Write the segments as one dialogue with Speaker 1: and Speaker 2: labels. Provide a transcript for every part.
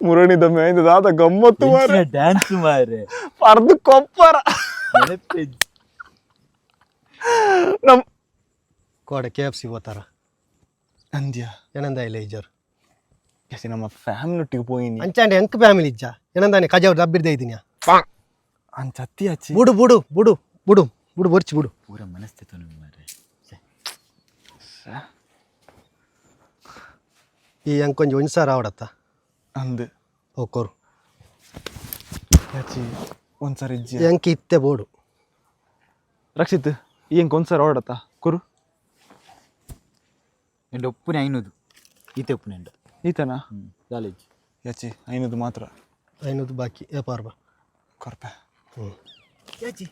Speaker 1: ಮುರಣಿದ ಮೇಂದ ದಾದ ಗಮ್ಮತ್ತು ಮಾರೆ.
Speaker 2: ಡ್ಯಾನ್ಸ್ ಮಾರೆ.
Speaker 1: ಪರ್ದು ಕೊಪ್ಪರ.
Speaker 2: ನೆನಪೆ.
Speaker 1: ನಮ್
Speaker 3: ಕೋಡೆ ಕೆ ಎಫ್ ಸಿ ಹೋತಾರ.
Speaker 1: ಅಂದ್ಯ?
Speaker 3: ಏನಂದ ಇಲ್ಲ ಇಜ್ಜರು.
Speaker 1: ಎಸಿ ನಮ್ಮ ಫ್ಯಾಮಿಲಿ ಒಟ್ಟಿಗೆ ಪೋಯಿನಿ.
Speaker 3: ಅಂಚಾಂಡೆ ಎಂಕ್ ಫ್ಯಾಮಿಲಿ ಇಜ್ಜ ಏನಂದಾನೆ ಕಜಾವ್ ಡಬ್ಬಿರ್ದೆ ಇದೀನಿ.
Speaker 1: ಅಂಚ ಅತ್ತಿ ಅಚ್ಚಿ.
Speaker 3: ಬುಡು ಬುಡು ಬುಡು ಬುಡು ಬುಡು ಬೊರ್ಚಿ ಬುಡು.
Speaker 2: ಪೂರ ಮನಸ್ಥಿತಿ ಮಾರೆ.
Speaker 3: ಈ ಅಂಕೊಂಜಿ ಒಂಜಿ ಸಾರ ಆವಡತ್ತ.
Speaker 1: ಅಂದ್.
Speaker 3: ಓ ಕೊರು.
Speaker 1: ಯಾಚಿ ಒಂದ್ಸರಿ ಇಜ್ಜಿ.
Speaker 3: ಎಂಕ್ ಇತ್ತೆ ಬೋಡು.
Speaker 1: ರಕ್ಷಿತ್, ಈ ಒಂದ್ಸರಿ ಓಡತ್ತ ಕುರು.
Speaker 2: ಎಂಡ ಒಪ್ಪುನೆ ಐನೂದು ಈತೆ ಒಪ್ಪುನೆ ಎಂಡ.
Speaker 1: ಈತನಾ?
Speaker 2: ಹ್ಞೂ ಕಾಲೇಜ್.
Speaker 1: ಯಾಚಿ ಐನದು ಮಾತ್ರ.
Speaker 3: ಐನೂರು ಬಾಕಿ ವ್ಯಾಪಾರ ಬಾ.
Speaker 1: ಕೊರ್ಪೆ.
Speaker 3: ಹ್ಞೂ.
Speaker 2: ಯಾಚಿ,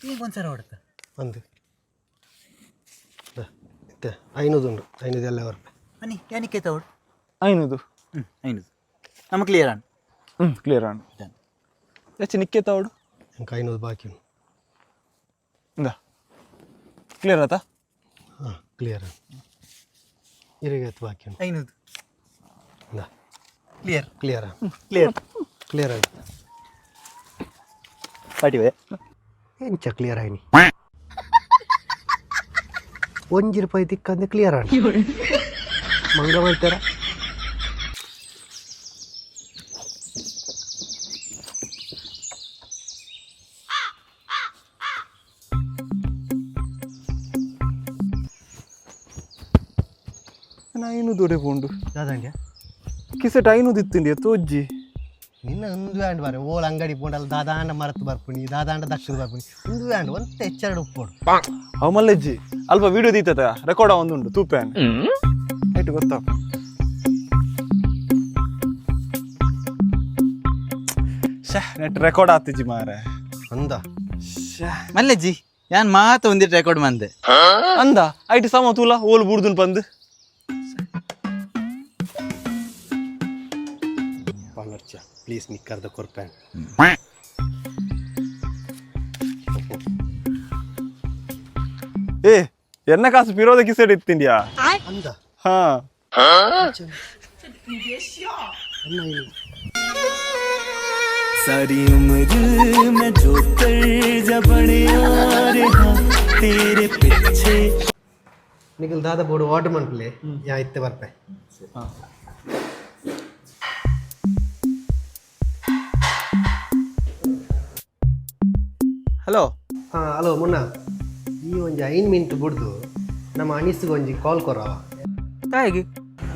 Speaker 2: ಈಗ ಒಂದ್ಸಲ ಹೊಡತ.
Speaker 3: ಒಂದು ಇತ್ತೆ ಐನೂರು ಉಂಡು, ಐನೂರು ಎಲ್ಲ ರೂಪಾಯಿ.
Speaker 2: ಅನಿ ಯಾನಿಕೆ ತವಡು.
Speaker 1: ಐನದು.
Speaker 2: ಹ್ಞೂ, ಐನೂದು ನಮ್ಮ ಕ್ಲಿಯರ್ ಅಣ್ಣ.
Speaker 1: ಹ್ಞೂ, ಕ್ಲಿಯರ್ ಅಣ್ಣ.
Speaker 2: ಡನ್.
Speaker 1: ಯಾಚಿ ನಿಕ್ಕೆ ತಾವಡು.
Speaker 3: ಎಂಕ್ ಐನೂರು ಬಾಕಿ ಉಂಡು.
Speaker 1: ಇಂದ, ಕ್ಲಿಯರ್ ಆತಾ?
Speaker 3: ಹಾಂ, ಕ್ಲಿಯರ್. ಇರಿಗೆ ಬಾಕಿ ಉಂಡು.
Speaker 2: ಐನೂರು.
Speaker 3: ಇಂದ.
Speaker 2: ಕ್ಲಿಯರ್.
Speaker 3: ಕ್ಲಿಯರ್.
Speaker 2: ಕ್ಲಿಯರ್.
Speaker 3: ಕ್ಲಿಯರ್ ಆಯ್ತು.
Speaker 2: ಪಾಟಿವೆ.
Speaker 3: ಎಂಚ ಕ್ಲಿಯರ್ ಆಯ್ನಿ? ಒಂಜಿ ರೂಪಾಯಿ ತಿಕ್ಕಂದ್ರೆ ಕ್ಲಿಯರ್ ಆಣ ಮಂಗ ಮಾಡ್ತಾರ.
Speaker 1: ನಾ ಐನೂದು ದೊಡೆ ಪೋಂಡು.
Speaker 3: ದಾದಂಡ್ಯ?
Speaker 1: ಕಿಸೆಟ್ ಐನೂದು ಇತ್ತುಂಡಿ ತೋಜ್ಜಿ.
Speaker 3: ನಿನ್ನ ಒಂದು ಆಂಡ್ ಬಾರೆ ಓಲ್ ಅಂಗಡಿ ಪೋಂಡಲ್ಲ, ದಾದಾಂಡ ಮರತ್ ಬರ್ಪುನಿ, ದಾದಾಂಡ ದಕ್ಷಿಣ ಬರ್ಪುನಿ. ಒಂದು ಆಂಡ್ ಒಂತೆ ಹೆಚ್ಚರಡು ಉಪ್ಪೋಡು.
Speaker 1: ಅವ ಮಲ್ಲೆಜ್ಜಿ, ಅಲ್ಪ ವಿಡಿಯೋ ದೀತದ ರೆಕಾರ್ಡ್ ಒಂದುಂಡು ತೂಪೇನ್ ಆಯ್ತು ಗೊತ್ತಾ. ಶ್ಯಾ, ನೆಟ್ ರೆಕಾರ್ಡ್ ಆತಿಜಿ ಮಾರೆ.
Speaker 3: ಅಂದ.
Speaker 1: ಶ್ಯಾ.
Speaker 2: ಮಲ್ಲೆಜ್ಜಿ, ಯಾನ್ ಮಾತ ಒಂದಿಟ್ಟು ರೆಕಾರ್ಡ್ ಮಂದೆ.
Speaker 1: ಅಂದ, ಐಟ್ ಸಮ ತೂಲ ಓಲ್ ಬುಡ್ದುನ್ ಪಂದ್.
Speaker 3: ಪನರ್ಚ ಪ್ಲೀಸ್, ನಿಕ್ಕರ್ದ ಕೊರ್ಪೇನ್.
Speaker 1: ಏ, ಎನ್ನ ಕಾಸು ಪಿರೋದ ಕಿಸೆಡ್ ಇತ್ತಿಂಡ್ಯಾ.
Speaker 3: ಅಂದ.
Speaker 1: ಹಾ.
Speaker 3: ಅನ್ನ ಐನೂರು.
Speaker 4: सारी उम्र मैं जो कर्जा बढ़िया रहा तेरे पीछे।
Speaker 3: ನಿಖಲ್ ದಾದ ಬೋಡು ಆರ್ಡರ್ ಮನ್ಪಲೆ, ಯಾ ಇತ್ತೆ ಬರ್ಪೆ.
Speaker 2: ಹಲೋ.
Speaker 3: ಹಾಂ, ಹಲೋ ಮುನ್ನ, ಈ ಒಂಜಿ ಐನ್ ಮಿನಿಟ್ ಬುಡ್ದು ನಮ್ಮ ಅನಿಸ್ಗೆ ಒಂಜಿ ಕಾಲ್ ಕೊರವ.
Speaker 2: ತಾಯಿಗೆ.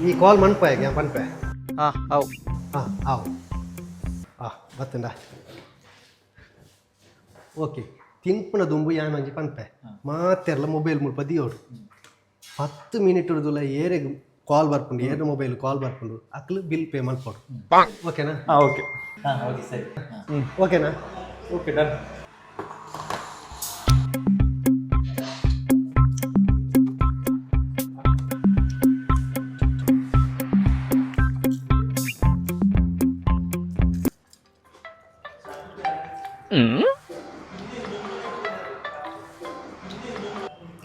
Speaker 3: ಈ ಕಾಲ್ ಮನ್ಪಾಯ ಪನ್ಪೆ.
Speaker 2: ಹಾಂ, ಅವು.
Speaker 3: ಹಾಂ, ಆವು. ಹಾಂ, ಬತ್ತಂಡ. ಓಕೆ, ತಿನ್ಪುನ ದುಂಬು ಯಾನ್ ಒಂಜಿ ಪನ್ಪೆ, ಮಾತೆರ್ಲ ಮೊಬೈಲ್ ಮುಲ್ಪ ದಿಯೋಡು. 10 ಮಿನಿಟ್ ಹಿಡ್ದುಲ ಏರೆಗ್ ಕಾಲ್ ಬರ್ಪುಂಡು, ಏರ್ ಮೊಬೈಲ್ ಕಾಲ್ ಬರ್ಪುಂಡು, ಅಕ್ಲು ಬಿಲ್ ಪೇ ಮಲ್ಪೊಡು, ಓಕೆನಾ?
Speaker 1: ಹಾ, ಓಕೆ.
Speaker 2: ಹಾಂ, ಓಕೆ, ಸರಿ.
Speaker 3: ಓಕೆನಾ?
Speaker 1: Okay, done.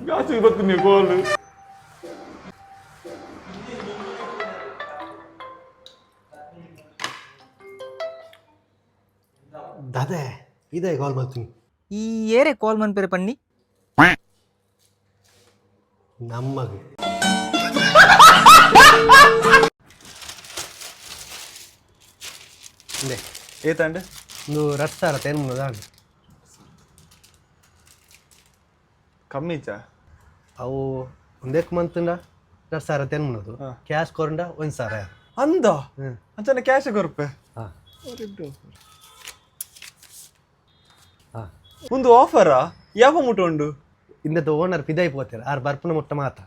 Speaker 1: ಗಾಸಿ ಬತ್ತೀನಿ ಗೋಲ್.
Speaker 3: ದಾದೆ ಇದೇ ಕಾಲ್ ಮಾಡ್ತೀನಿ.
Speaker 2: ಈ ಏರೆ ಕಾಲ್ ಮನ್ಪೇರೆ ಪನ್ನಿ.
Speaker 3: ನಮ್ಮಗ್ ಇಂದೆ.
Speaker 1: ಏತಂಡ್?
Speaker 3: ಒಂದು ರಟ್ ಸಾರ ತೇನ್ ಮುನ್ನದ.
Speaker 1: ಕಮ್ಮಿ ಇಚ್ಚಾ?
Speaker 3: ಅವು ಒಂದೇಕ್ ಮಂತುಂಡ ರಟ್ ಸಾರ ತೇನ್ ಮುನ್ನದು, ಕ್ಯಾಶ್ ಕೊರಂಡ ಒಂದು ಸಾರ.
Speaker 1: ಅಂದ, ಅಂಚನೆ ಕ್ಯಾಶ್ ಕೊರ್ಪೆ.
Speaker 3: ಹಾಂ ಹಾಂ.
Speaker 1: ಒಂದು ಆಫರಾ? ಯಾವ ಮುಟ ಉಂಡು?
Speaker 3: ಇಂದದ ಓನರ್ ಪಿದಾಯಿ ಪೋತಾರೆ, ಆರ್ ಬರ್ಪುನ ಮುಟ್ಟ ಮಾತ್ರ.